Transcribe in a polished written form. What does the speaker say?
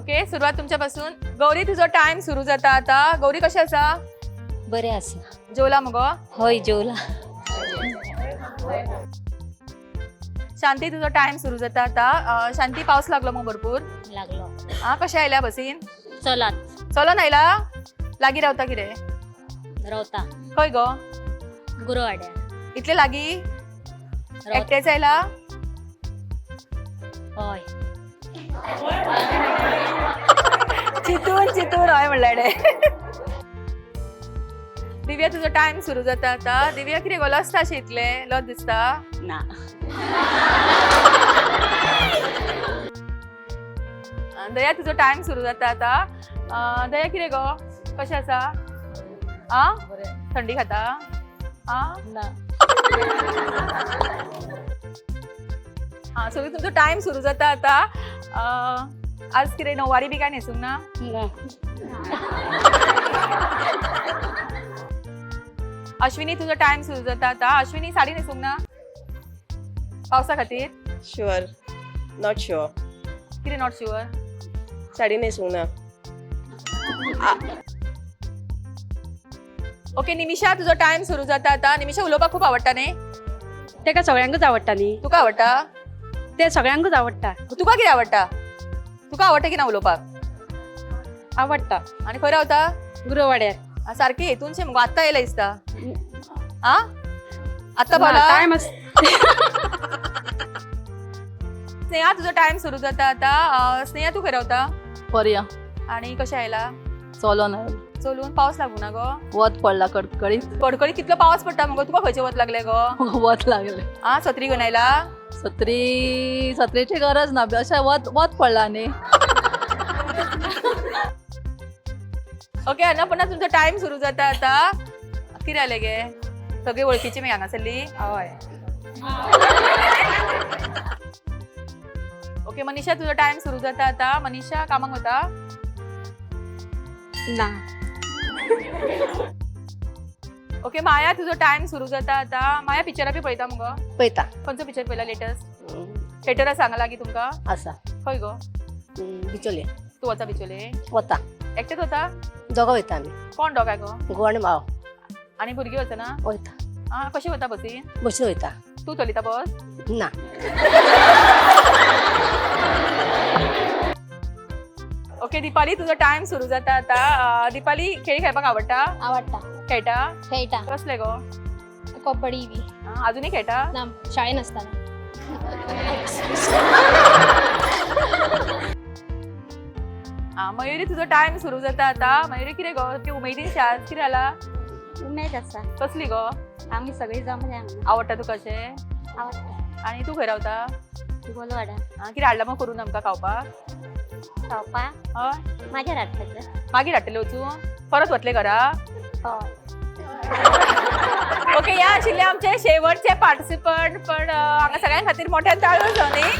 Okay, सुरवात तुमच्या पासून. गौरी, तुजो टायम सुरू जाता आता. गौरी, कशें आसा? बरें आसा. जेवला मगो? हय, जेवला. शांती, तुजो टायम सुरू जाता आता. शांती, पावस लागलो मग भरपूर? लागलो. हा, कशें आयल्या बसीन? चलात. चलोन आयला? लागीं रावता कितें? रावता. खंय गो? गुरवाड्यार. इतले लागीं एकटेच आयला? हय. चितून चितून हय म्हणल्यार. दिव्या, तुजो टायम सुरू जाता आता. दिव्या, कितें गो लजता अशें इतलें? लज दिसता? ना. दया, तुजो टायम सुरू जाता आता. दया, कितें गो, कशें आसा? आ, थंडी खाता? आ ना. हा, सगळी तुमचो टायम सुरू जाता आता. आज कितें णववारी बी काय न्हेसूंक ना? ना. अश्विनी, तुजो टायम सुरू जाता आता. अश्विनी, साडी न्हेसूंक ना पावसा खातीर? Sure, not sure. कितें not sure? Sari न्हेसूंक ना. ओके, निमिषा, तुजो टायम सुरू जाता आता. निमिषा, उलोवपाक खूप आवडटा न्ही? तेका सगळ्यांकूच आवडटा न्ही. तुका आवडटा? ते सगळ्यांकूच आवडटा. तुका कितें आवडटा? तुका आवडटा की ना उलोवपाक? आवडटा. आनी खंय रावता? गुरवाड्यार. सारकी हेतूनशें मुगो, आत्तां येयला दिसता. आ, आत्तां पावला? टायम आस. स्नेहा, तुजो टायम सुरू जाता आता. स्नेहा, तूं खंय रावता? पर्या. आनी कशें आयला? चलोन आयला. चलून? पावस लागूं ना गो? वत पडला कडकडीत. कडकडीत कितलो पावस पडटा मुगो, तुका खंयचें वत लागलें गो? वत लागलें. आ, सत्री घेवन आयला? सत्री, सत्रेची गरज ना, अशें वत वत पडला न्ही. ओके, अन्नपूर्णा, तुमचो टायम सुरू जाता आता. कितें जालें गे? सगळी वळखीची मागीर हांगासरली? हय. ओके, मनीषा, तुजो टायम सुरू जाता आता. मनीषा, कामाक वता? ना. ओके, माया, तुजो टायम सुरू जाता आता. माया, पिक्चरां बी पळयता मुगो? पळयता. खंयचो पिक्चर पळयला लेटस्ट? थिएटर आसा हांगा लागीं तुमकां? आसा. खंय गो? बिचोले. तूं वता बिचोले? वता. एकटेच वता? दोगां वयता आमी. कोण दोगांय गो? घोव आनी भाव. आनी भुरगीं वचना? वयता. आं, कशी वता बसीन? बसीन वयता. तूं चलयता बस? ना. ओके, दीपाली, तुजो टायम सुरू जाता आता. दीपाली, खेळ खेळपाक आवडटा? आवडटा. खेळटा? खेळटा. कसले गो? कबड्डी बी. आं, अजुनूय खेळटा? ना, शाळेन आसतना. आं, मयुरी, तुजो टायम सुरू जाता आता. मयुरी, कितें गो, ती उमेदीन शाळा, कितें जाला? उमेद आसा. कसली गो? आमी सगळी जमल्या हांगा. आवडटा तुका अशें? आवडटा. आनी तूं खंय रावता? गोलवाडा. आं, कितें हाडलां मग करून आमकां खावपाक? खावपाक? हय. मागीर हाडपाचें. मागीर हाडटले वचून? परत वतले घरा? हय. ओके, ह्या आशिल्ले आमचे शेवटचे पार्टिसिपंट, पण हांगा सगळ्यां खातीर मोठ्यान ताळयो जावं न्ही.